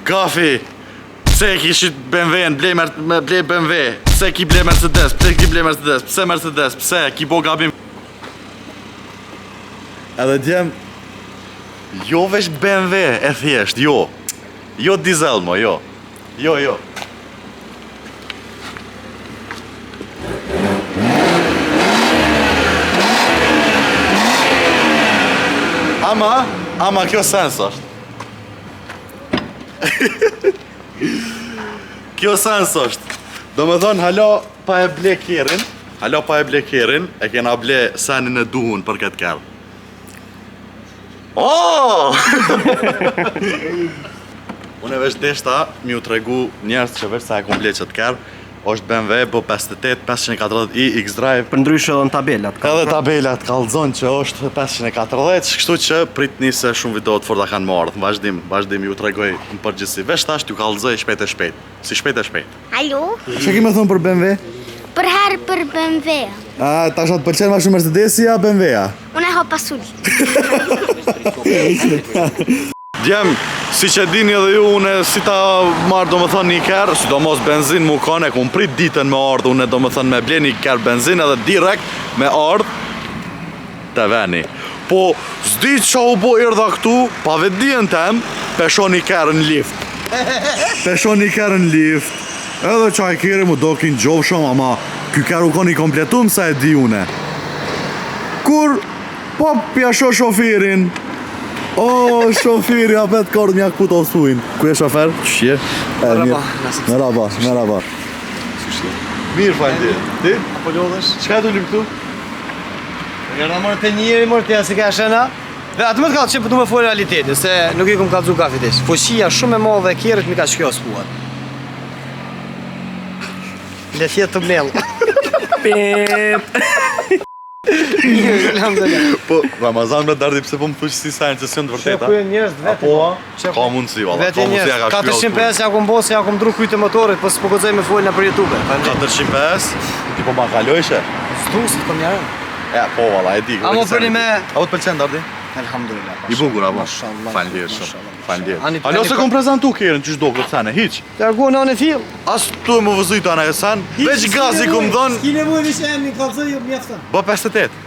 Gafi, pse e ki shit BMW-n, blej, mer, me, blej BMW, pse ki ble Mercedes, pse ki ble Mercedes, pse Mercedes, pse ki bo gabim. Edhe djem, jo veç BMW e thjesht, jo. Jo diesel mo, jo. Jo, jo. Ama, ama kjo sens është. Kjo sens është. Do me thonë, hala pa e ble kerrin, hala pa e ble kerrin, e kena ble senin e duhun për këtë kerr. Oh! Unë e veç deshta mi u tregu njerëz që veç sa e kom ble qëtë kerr, është BMW B58 540i X-Drive. Për ndryshe edhe në tabelat. Ka edhe tabelat kallzon që është 540, kështu që pritni se shumë video të forta kanë më ardhë. Në vazhdim, vazhdim ju tregoj në përgjithësi. Veç tash t'ju kallzoj shpejt e shpejt. Si shpejt e shpejt. Alo? Çka ke me thonë për BMW? Për herë për BMW. A, tash a të pëlqen ma shumë Mercedesi a BMW-a? Unë e ha pasul. Djem, si që dini edhe ju, unë si ta marrë do më thënë një kerr, sidomos benzin mu kone, e kum prit ditën me ardhë, unë do më thënë me ble një kerr benzin edhe direkt me ardhë te veni. Po, s'di qa u bo erdha këtu, pa vetdijen tem, pe shoh një kerr në lift. Pe shoh një kerr në lift, edhe qaj kerri mu dokin gjofshëm, ama ky kerr u kon i kompletum sa e di une. Kur, po, pja shoh shoferin, O, shoferi, apet ka ardhë m'ja këput auspuhin. Ku je shofer? Qysh je? E, mirë. Merhaba, merhaba. Mirë, faleminderit. Ti? Apo lodhesh? Çka e tu lyp këtu? Erdha morë të njeri, morë të jasi ka shena. Dhe atë më të kallë që po du me folë realitetin, se nuk i kom kallzu gafit ish. Fuqia shumë e madhe e kerrit mi ka shkjo spuat. Le thjetë të mlellë. Pip. Po, Ramazan me dardi pse po më thush si sa janë që s'janë të vërteta? Ku janë njerëz vetë? Apo, ka mundësi valla, ka mundësi ja ka shkruar. 405 ja kum bo se ja kum ndru krytë e motorit, po s'po guxoj me fol në për YouTube. 405, ti po ma kalojshe? S'du se të kom jarën. E, po valla, e di. A mo për një me... A po të pëlqen dardi? Elhamdulillah. I bukur apo? Mashallah. Faleminderit shumë. Faleminderit. Alo se kom prezantu kerrin, qysh do këtë sene, hiç. Largohen anë fill. As tu e më vëzit ana e sen, veç gazi kum dhon. S'ki nevojë veç emrin kallzoj jo mjafton. B 58.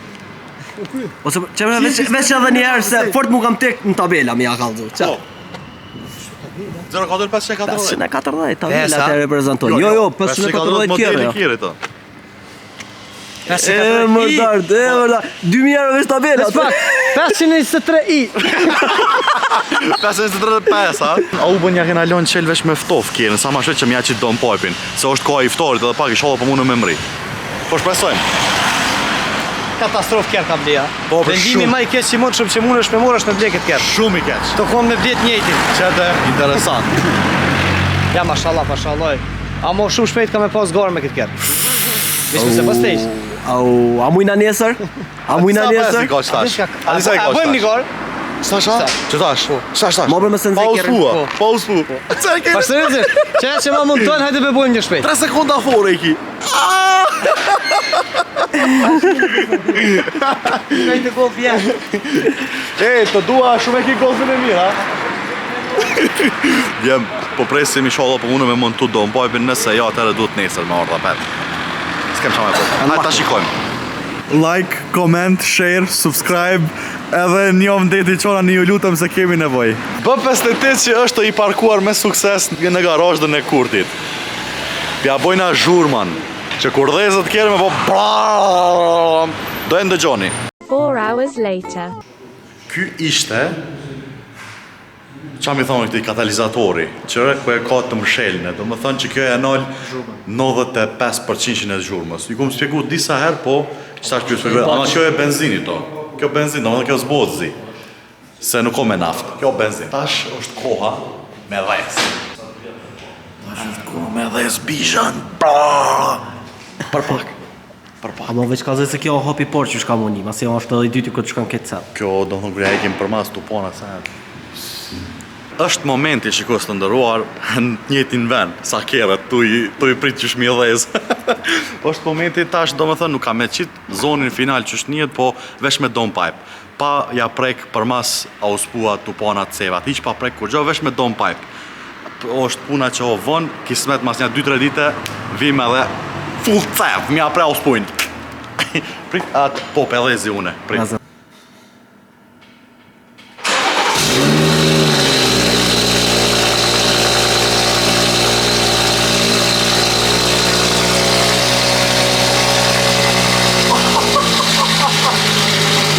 Ose që më veç veç edhe një herë se fort mu kam tek në tabela më ja kallzu. Ça? Po. 04 540. 540 tabela të reprezentoj. Jo, jo, 540 modeli kerrit. E më dard, e më dard. 2000 euro veç tabela. Pak, 523 i. 523 5, a? A u bën ja kena lënë çel veç me ftof kerrin, sa ma shpejt që m'ja qit downpipe-in, se është koha i ftohrit edhe pak inshallah po mundem me mri. Po shpresojmë. Katastrof kerr ka bleja. Po, për Vendimi shumë. më i keq që mund shumë që mund është me murë është me ble këtë kerr. Shumë i keq. Të konë me ble të njëjtin. Qete, interesant. Ja, mashallah, mashallah. Amo shumë shpejt ka me pas garë me këtë kerr. Veç se pas tej. Au, a mujna nesër? A mujna Sa nesër? pesi ka tash? A disa i A ka bëjmë një tash? garë? Sa sa? Që tash? Sa tash? Ma bërë me se Pa u nxjerrin. spua, Po. pa u spu. Çfarë ke? Pa seriozisht, që që ma mundon, hajde be bëjmë një shpejt. 3 sekonda fore i ki. Shkoj te golfi jam. E, të dua shumë e ki golfin e mirë, ha? Djem, po presim inshallah po mundem me montu downpipe-in, nëse ja atëherë duhet nesër me ardha pet. S'kem çfarë me po. Hajde ta shikojmë. Like, comment, share, subscribe, edhe një deti qona një ju lutem se kemi nevojë. B58 që është i parkuar me sukses në garazhdën e Kurtit. Pja bojna zhurman, që kur dhezët kerri me po bram, do e ndëgjoni. 4 hours later. Ky ishte Qa mi thonë këti katalizatori, që ku e ka të mshelne, do më thonë që kjo e nal 95% e zhurmës. Ju kom spjegu disa herë, po, që tash ju spjegu, ama kjo e benzinit to. Kjo benzin, do më thonë kjo s'bohet zi. Se nuk ko me naftë, kjo benzin. Tash është koha me dhez. Tash është koha me dhez bizhan. Për pak. Për pak. Amo veç kallzoj se kjo hapi por që shka muni, masi është edhe i dyti këtë shkon këtë cel. Kjo do të thonë kur ja hekim përmas tu pona se është momenti shikues të nderuar në të njëjtin vend sa kerret tu i tu i prit qysh mi dhez. është momenti tash do më thënë nuk ka me qit zonin final qysh njihet, po veç me downpipe. Pa ja prek përmas auspua tupanat cevat, hiq pa prek kurgjo, veç me downpipe. është puna që o vonë, kismet mas një 2-3 dite, vim edhe full cev, mja pre o spujnë. Prit, atë, po, pe dhezi une, prit.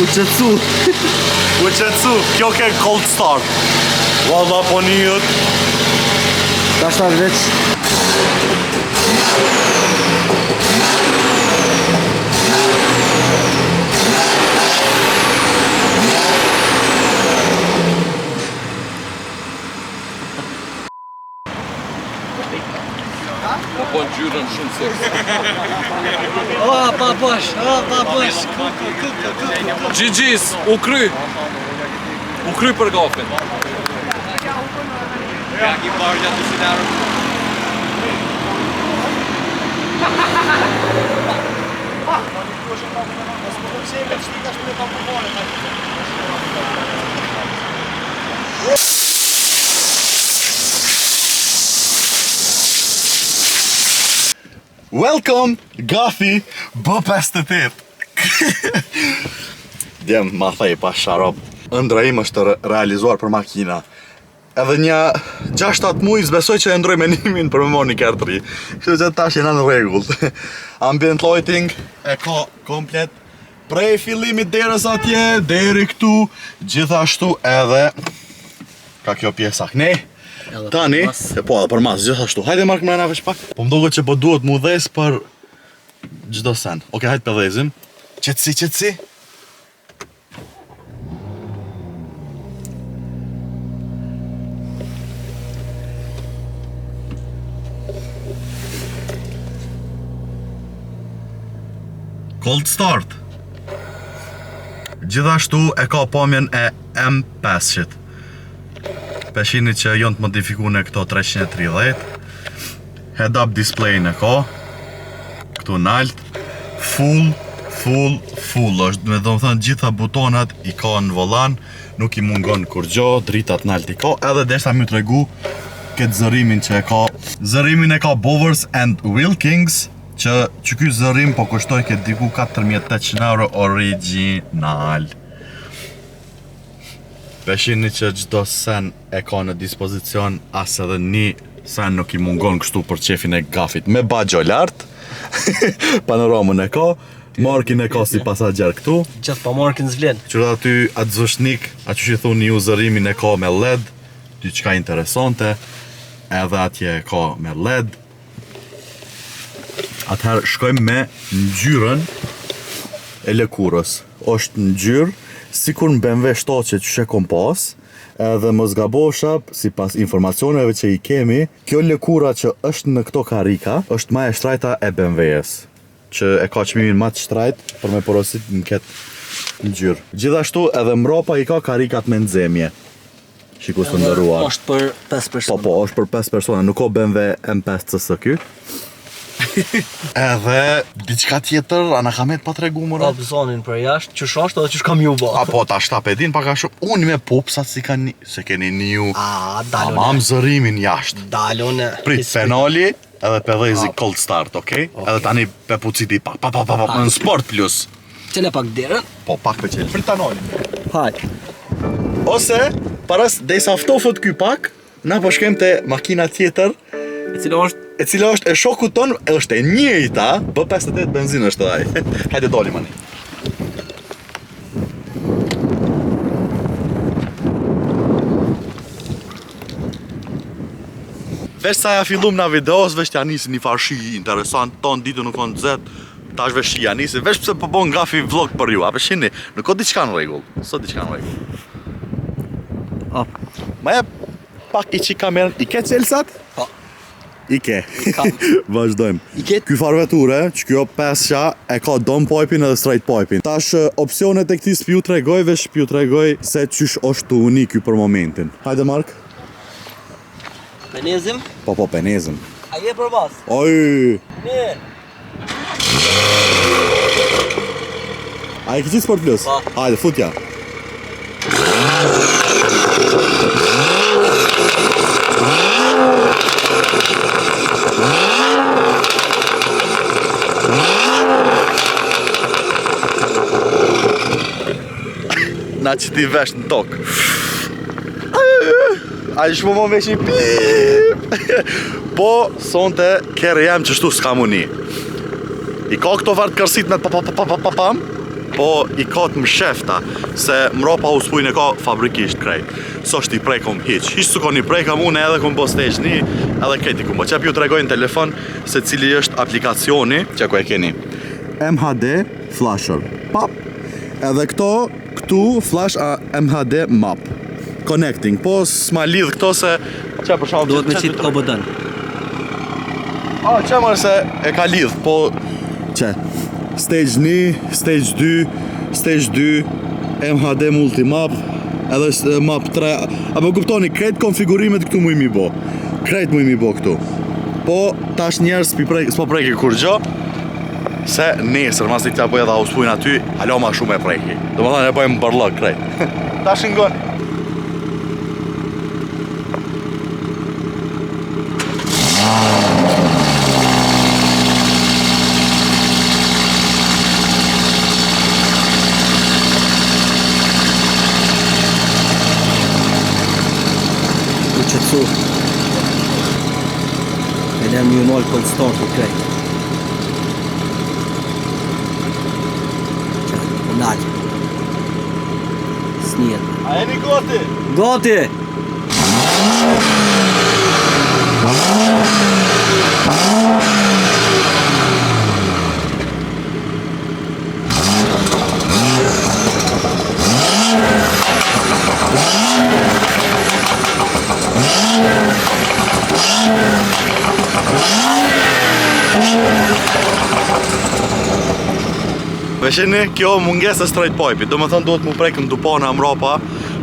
U qetësu. U qetësu, kjo ke cold start. Valla po njët. Tash tash veç. Po po ngjyrën shumë seksi. O, pa bosh, o, pa bosh. Kuku, kuku, kuku. GG's, u kry. U kry për gafin. Ja, ki parë gjatë të sinarë. Welcome, Gafi B58. Djem, ma thej pa sharop. Ëndra im është re realizuar për makina. Edhe një 6-7 muaj s'besoj që e ndroj menimin për me marrë një kerr të ri. Kështu që tash jena në rregull. Ambient lighting e ka komplet prej fillimit derës atje deri këtu, gjithashtu edhe ka kjo pjesa këne. Edhe Tani, përmas. e po edhe përmas, gjithashtu. Hajde Mark mrena veç pak. Po më duket që po duhet mu dhes për çdo sen. Okej, hajde pe dhezim. Qetësi, qetësi. Cold start. Gjithashtu e ka pamjen e M5-shit. Peshini që janë të modifiku në këto 330. Head-up display-in e ka. Këtu nalt. Full, full, full. është me do më thënë gjitha butonat i ka në volan. Nuk i mungon kurgjo, dritat nalt i ka. Edhe desha më tregu këtë zërimin që e ka. Zërimin e ka Bowers and Wilkins, që që ky zërim po kushtoj këtë diku 4800 euro original. Peshini që çdo sen e ka në dispozicion, as edhe një sen nuk i mungon kështu për qefin e gafit. Me bagjo lart, panoramën e ka, Markin e ka si pasagjer këtu. Gjithë pa Markin s'vlen. Qërë aty atë zëshnik, atë që i thuni ju zërimin e ka me LED, diçka interesante, edhe atje e ka me LED. Atëherë shkojmë me ngjyrën e lëkurës. Është ngjyrë sikur në BMW 7 që që e kom pas, edhe mos gabosha, sipas informacioneve që i kemi, kjo lëkura që është në këto karika, është ma e shtrajta e BMW-s që e ka çmimin më të shtrajt për me porosit në këtë ngjyrë. Gjithashtu edhe mbrapa i ka karikat me nxemje. Shiku së ndëruar. Është për 5 persona. Po po, është për 5 persona, nuk ka BMW M5 CS ky. Edhe diçka tjetër, a na ka met pa tregu më Hap zonin për jashtë, qysh është edhe qysh kam ju bë. A po tash ta pe din pak a shumë. Unë me popsat si kanë një, se keni një A, dalun. Tamam zërimin jashtë. Dalun. Prit penali edhe pe dhezi cold start, okej? Edhe tani pe puciti pa pa pa pa, pa në Sport Plus. Çele pak derën. Po pak pe qel. Prit ta nalim. Hajt. Ose para derisa ftofët ky pak, na po shkojmë te makina tjetër, E cila është e cila është e shokut ton, është e njëjta, B58 benzin është edhe ai. Hajde dalim ani. Veç sa ja fillum na videos, veç t'ja nisi një farë shi interesant, ton ditën nuk kanë nxehtë, tash veç shi ja nisi, veç pse po bon gafi vlog për ju, a pe shihni, nuk ka diçka në rregull, s'o diçka në rregull. Op. Ma jep pak i qik kamerën, i ke çelsat? Po. I ke. kam. Vazhdojmë. I ke? Ky farë veture, që kjo 5-sha, e ka down pipe-in edhe straight pipe-in. Tash eh, opsionet e këtij s'pju tregoj, veç pju tregoj se qysh është të unik ky për momentin. Hajde Mark. Penezim. Po po penezëm. A je për bas? Oj! Ne. A e këti Sport Plus? Po. Hajde, futja. atë që ti vesh në tokë. A i shmo mo veshi pip. Po, sonte, kerri jem qështu s'ka muni. I ka këto farë të kërsit me pa pa pa pa pa pa pam, po i ka të mshefta, se mropa uspujnë e ka fabrikisht krejt. S'është i prekom hiq. Hiq s'u kon i prekom, unë edhe kom bo stage një, edhe krejt i kom bo. Që pju tregoj në telefon se cili është aplikacioni, që ku e keni. MHD Flasher. Pap. Edhe këto, këtu flash a MHD map. Connecting. Po s'ma lidh këto se që për shembull Duhet me që qitë t'ju OBD-n. A, që marrë se e ka lidh, po që Stage 1, Stage 2, Stage 2, MHD Multimap, edhe map 3. Apo kuptoni, krejt konfigurimet këtu muj mi bo. Krejt muj mi bo këtu. Po tash njerëz s'pi prek, s'po preki kurgjo, se nesër mas t'ja bëj edhe auspujnë aty, hala ma shumë e preki. Do më thënë e bëjmë bërllok krejt. Tash ngon. U qëtësu. E lëmë një nalë cold start u krejt. Qa, u nalë. S'njihet. A jeni gati? Gati! Veshini, kjo mungesë e straight pipe Do më thënë duhet mu prek në dupana mrapa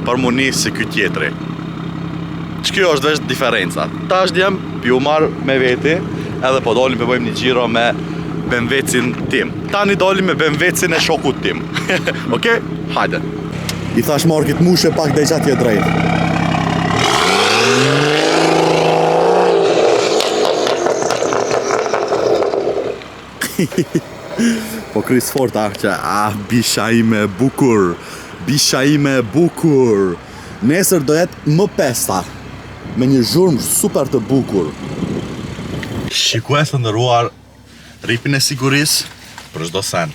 për mu nis si ky tjetri. Që kjo është veç diferenca. Tash djem, pju marr me veti, edhe po dalim për bëjmë një xhiro me BMW-cin tim. Tani dalim me BMW-cin e shokut tim. Okej? Hajde. I thash Markit mushe pak dhe që atje drejt. Po kris fort ah që ah bisha ime e bukur, bisha ime e bukur. Nesër do jetë më pesta me një zhurmë super të bukur. Shikues të nderuar, ripin e sigurisë për çdo sen.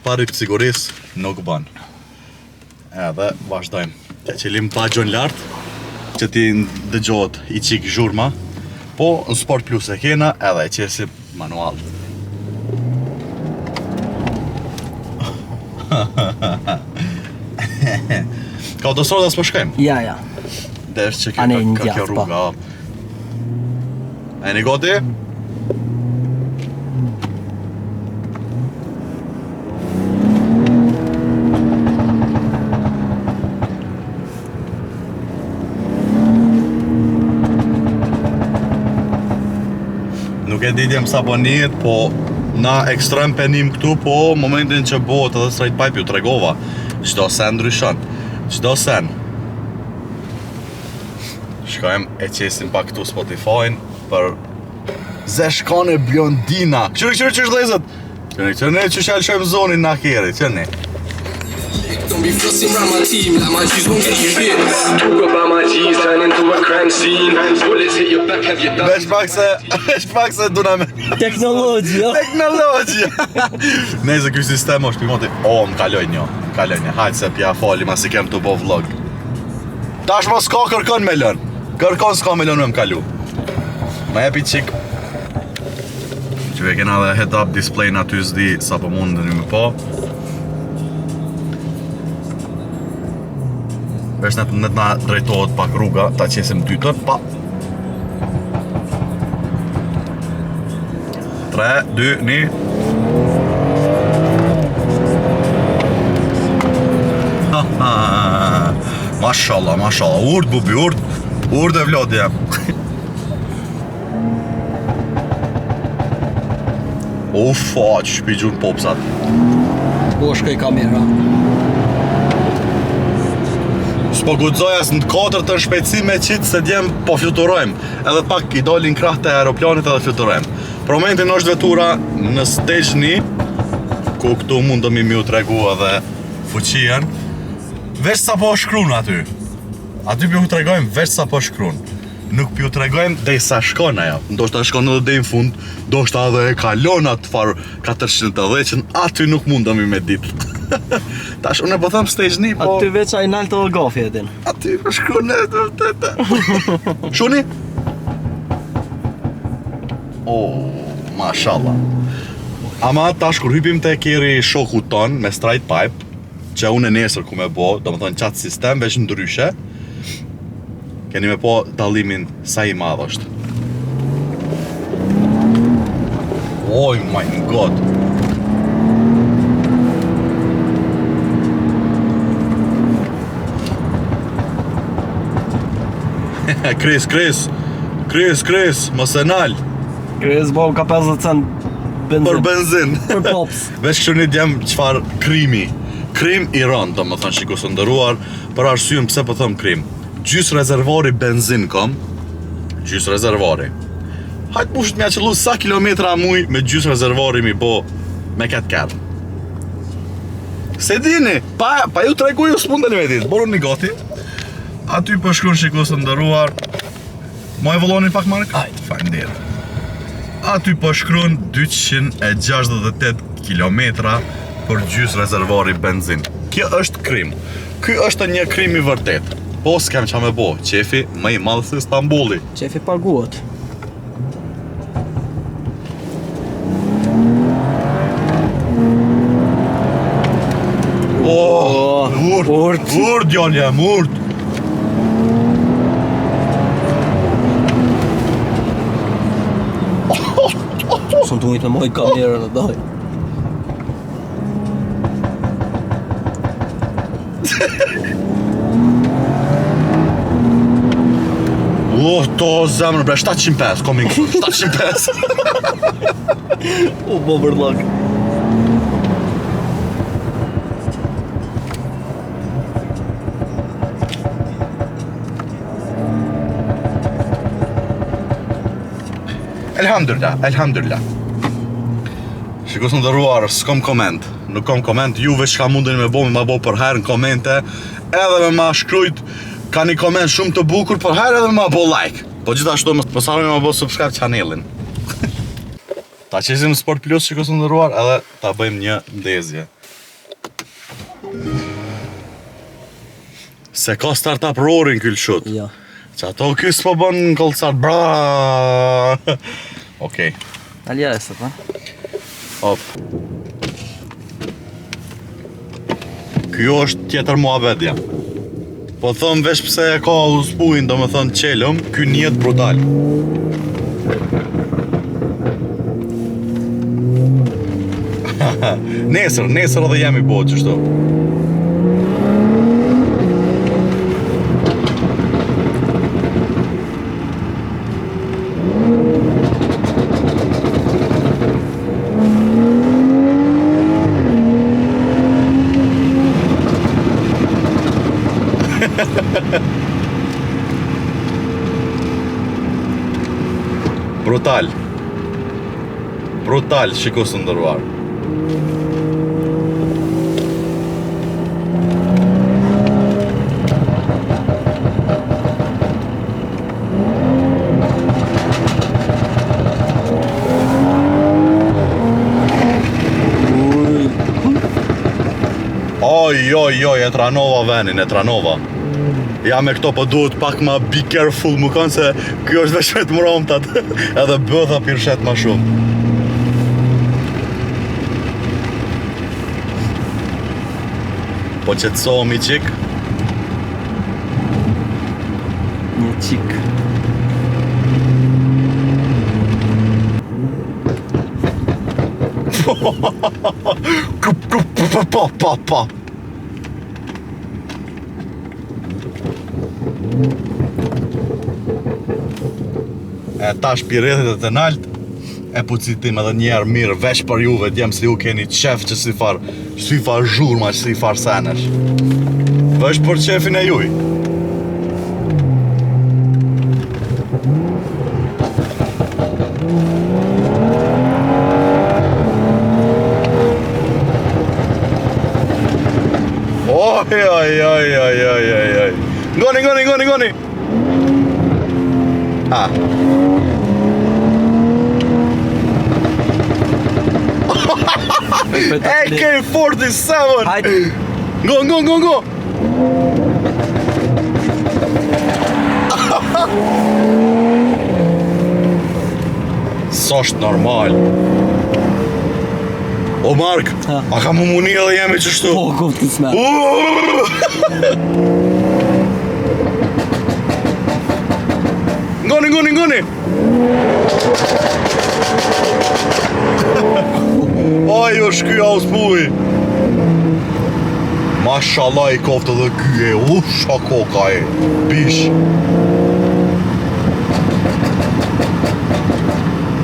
Pa rip të sigurisë nuk bën. Edhe vazhdojmë. Ja qelim bagjon lart që ti dëgjohet i qik zhurma. Po në Sport Plus e kena edhe e qesim manual. Ka autostrada s'po shkojmë. Ja, ja. Desh që kjo, Ane, ka, në ka kjo djathtë, po. rruga. A jeni gati? Nuk e di djem sa po nihet, po na ekstrem penim këtu, po momentin që bëhet edhe straight pipe ju tregova. Çdo sen ndryshon. Çdo sen. Shkojmë e qesim pak këtu Spotify-n për Zeshkane Blondina. Qyri, qyri, qyri vllezët. Qyri, qyri, qyri që lëshojmë zonin na keri, qyri. Don't be flossing round my team like my G's won't get you hit. Talk about my G's turn into a crime scene. Bullets hit your back, have you done? Vesh pak se, vesh pak se duna me Teknologji, jo. Teknologjia. Nëse ky sistem është pimoti, o, më kaloj një, më kaloj një. Hajde se pja fali, masi kem të bo vlog. Tash mos ka kërkon me lën. Kërkon s'ka me lën me më kalu. Ma jepi qik. Që e kena dhe head up display në aty s'di sa po mundeni me pa. Vesh në të na drejtohet pak rruga, ta qesim dytën, pa. 3, 2, 1. Mashallah, mashallah. Urt, bubi, urt. Urt e vlodi jam. Ufa, që shpi gjun popsat. Po shkoj kamera. S'po guxoj as në të katërt të shpejtësi me qitë se djem po fluturojmë. Edhe pak i dalin krahët e aeroplanit edhe fluturojmë. Për momentin është vetura në stage 1, ku këtu mundemi mi u tregu edhe fuqien. Veç sa po shkruan aty. Aty po ju tregojmë veç sa po shkruan. Nuk po ju tregojmë deri sa shkon ajo. Ndoshta shkon edhe deri në fund, ndoshta edhe e kalon atë far 410-ën, aty nuk mundemi me ditë. Tash unë po them stage 1, po Aty veç ai nalt edhe gafi e din. aty po shkruan e të vërtetë. Shuni? Oh, mashallah. Ama tash kur hypim te kerri shoku ton me straight pipe, që unë e nesër ku me bo, do më thonë qatë sistem veç ndryshe, keni me po dallimin sa i madh është. Oh my god. Chris, Chris, Chris, Chris, mos e nal Kres bo ka 50 cent benzin. për benzin. Për pops. Veç kështu një djem çfarë krimi. Krim i rënd, do më thënë shikus të nderuar, për arsyen pse po them krim. Gjys rezervari benzin kam, gjys rezervari. Hajt mushët m'ja qëllu sa kilometra muj me gjys rezervari mi bo me këtë kerr. Se dini, pa, pa ju tregu ju s'mundeni me ditë. Boru një gati. Aty po shkruan shikus të nderuar. Moj vëlloni pak Mark? Hajt, faleminderit. Aty po shkruan 268 kilometra për gjys rezervari benzin. Kjo është krim. Ky është një krim i vërtet. Po s'kem qa me bo, qefi më i madh se Stambolli. Qefi paguhet. Oh, urt, urt. urt djalë jam, urt. Së të ujtë me mojt kamerën e daj. Oh, to zemër, bre, 705, coming soon, 705. U bo bërllok. Elhamdulillah, elhamdulillah. Shikues të nderuar, s'kom koment. Nuk kom koment, juve çka mundeni me bo, me ma bo për herë në komente, edhe me ma shkrujt, ka një koment shumë të bukur për herë edhe me ma bo like. Po gjithashtu mos mos harroni me ma bo subscribe channelin. Ta qesim Sport Plus shikues të nderuar edhe ta bëjmë një ndezje. Se ka startup roaring ky lëshut. Jo. Që ato ky s'po bën në kolcar bra. Okej. Alja e sot, ha? Hop. Kjo është tjetër muhabet ja. Po thëm veç pse e ka uspuin, do më thënë qelëm, ky njet brutal. nesër, nesër edhe jemi bo qështu. Brutal. Brutal, shikues të nderuar. Oj, oj, oj, e tranova venin, e tranova. Ja me këto po duhet pak ma be careful më kanë se kjo është veç me të mromtat. Edhe bëtha pirshet ma shumë. Po qetësohemi qik. Një qik. Kup, kup, pa, pa, pa, pa. E tash piretit e të nalt E pucitim edhe njerë mirë veç për juve djem se ju keni qef që si far Si far zhurma që si far senesh Veç për qefin e juj Oj, oj, oj, oj, oj, oj. Ngoni, ngoni, ngoni, ngoni. Ah. AK-47! Hajde. Ngo, ngo, ngo, ngo! S'është normal. O Mark, a ka mu muni edhe jemi qështu? Po, kupti s'me. Ngoni, ngoni, ngoni! Aj, është ky auspuj! Mashallah i koftë edhe ky e, u sha koka e, bish.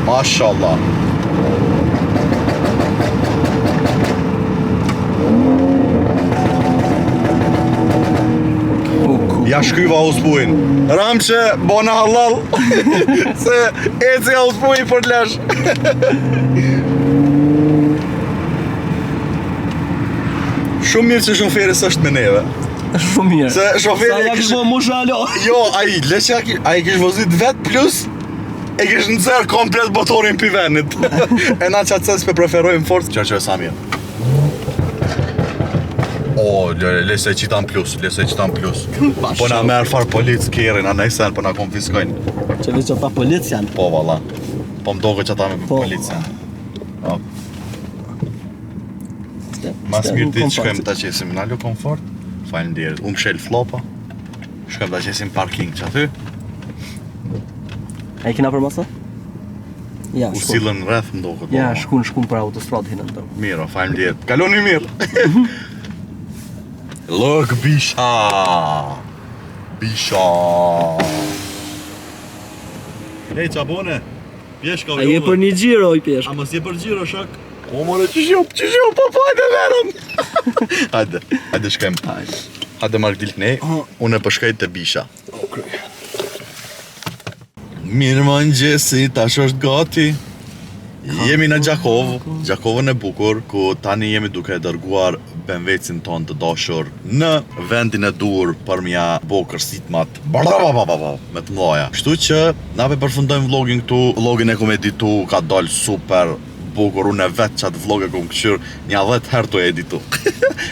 Mashallah. Ja shkyva auspujin. Ramqe, bona halal, se eci auspuji për lesh. Shumë mirë që shoferi s'është me neve. Shumë mirë. Se shoferi Sa ja e kish kish- bo musha alo. Jo, ai, le që ai ai kish vozit vet plus e kish nxjerr komplet motorin pi venit. e na qatë se s'pe preferojmë fort. Qërë qërë sa mirë. O, le, le se qitan plus, le se qitan plus. Po na merr far polic kerrin, a nejsen, po na konfiskojnë. Që veç ata polic janë. Po valla. Po më doke që ata me Po. polic janë. Po. Mas mirë ti shkojmë ta qesim në alo komfort. Faleminderit. Unë mshel flopa. Shkojmë ta qesim parking që aty. A i kena për masa? Ja, U shkun. sillën rreth më doket. Ja, po. shkun, shkun për autostradë hinën të. Mirë, o, faleminderit. Kaloni mirë. Look bisha. Bisha. Ej, qa bone? Pjeshka A je për një xhiro i pjeshk. A mos je për xhiro, shok? O more, qysh jo, qysh jo, po po, hajde verëm. hajde, hajde shkojmë. Hajde. Hajde Mark dil ne, unë e përshkoj të bisha. Mirë mëngjesi, tash është gati. Jemi në Gjakovë, Gjakovën e bukur, ku tani jemi duke e dërguar BMW-cin ton të dashur në vendin e duhur për mja bo kërsitmat brababababa, me të mëdha. Kështu që na pe përfundojmë vlogin këtu, vlogin e kum editu, ka dal super bukur, unë e vetë qatë vlog e kum këshyr një 10 herë të editu.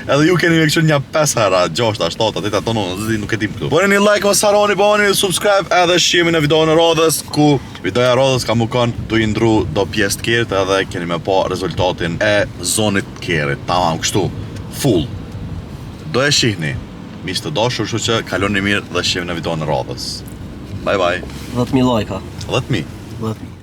Edhe ju keni me këshyr një 5 herë, 6, 7, 8, 9, 10, nuk e dim këtu. Bëni një like, mos harroni, bëni një subscribe edhe shihemi në videon e radhës ku videoja e radhës ka mu kon du i ndru do pjesë të kerit edhe keni me pa rezultatin e zonit të kerit. Tamam, kështu, full. Do e shihni, miq të dashur, kështu që kaloni mirë dhe shihemi në videon e radhës. Bye bye. 10.000 like-a. 10000. 10.000.